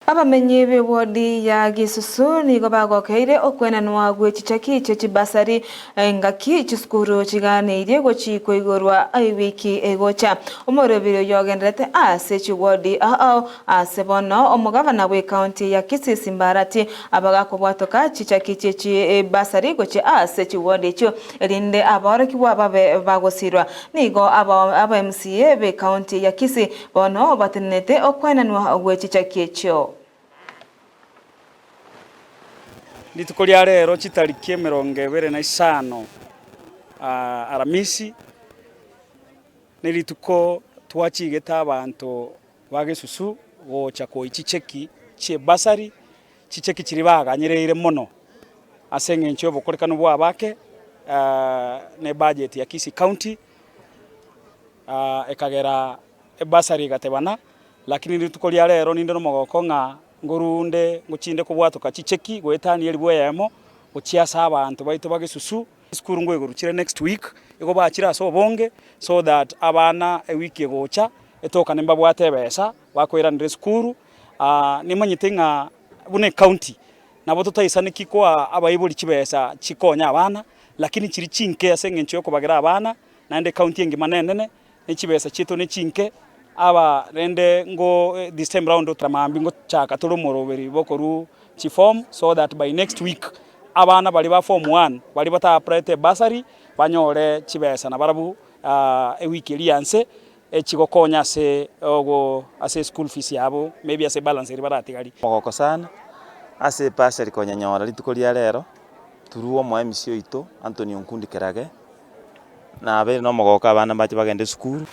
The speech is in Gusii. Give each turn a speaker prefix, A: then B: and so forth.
A: Abamenyi b'ewodi ya Gisusu nigo bagokeire okwenanwa gwe chicheki chie chibasari engaki chisukuru chiganeirie gochi koigorwa ewiki egocha. Omorobiri oyo ogenderete ase chiwodi ao ao ase bono omogavana bw'ecounty ya Kisii Simba Arati abagakobwatoka chicheki chie chibasari gochia ase chiwodi echio erinde abaorokigwa babe bagosirwa. Nigo aba MCA b'ecounty ya Kisii Bono batenenete okwenanwa gwe chichaki echio.
B: Rituko ria rero chitariki 25 Aramisi, nerituko twachigete abanto ba Gesusu gocha koyia chicheki chi'ebasari, chicheki chiria baganyereire mono ase eng'encho y'obokorekanu bw'abake na ebudget ya Kisii County. Ekagera ebasari egatebana, lakini rituko ria rero ninde nomogoko ng'a ngorunde ngochinde kobwatoka chicheki goetania elifu eyemo gochia ase abanto baito ba Gesusu. Chisukuru ngoigorwa chire next week, igo bachire ase obonge so that abana ewiki egocha etokane mbabwate ebesa bakoiranera esukuru. Nimanyete ng'a buna ecounty nabo totaisaneki koa abaibori chibesa chikonya abana, lakini chiria chinke ase eng'encho yokobagera abana. Naende ekaunti engima nenene, ne chibesa chiaito ne chinke, aba rende ngo this time round mambia ngochaka tore omoroberi bokorwa chiform so that by next week abana baria ba form one baria bata applyete ebursary banyore chibesa nabarabwo ewiki eria ya nse echigokonya ase ogo ase eschool fees yabo maybe ase ebalance eria baratigarie.
C: Mogoko sana ase ebursary konyenyora rituko ria rero through omo MC oito Anthony Onkundi Kerage. Nabeire nomogooko abana mbache bagende esukuru.